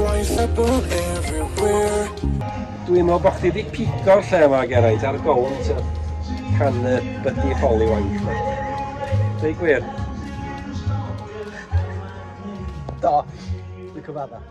White pebble everywhere. Dwi'n meddwl bod chdi wedi pigo'r lle yma, Geraint, ar gown ta canu Buddy Holly wank ma. Dweud gwir. Do, dwi'n cyfadda.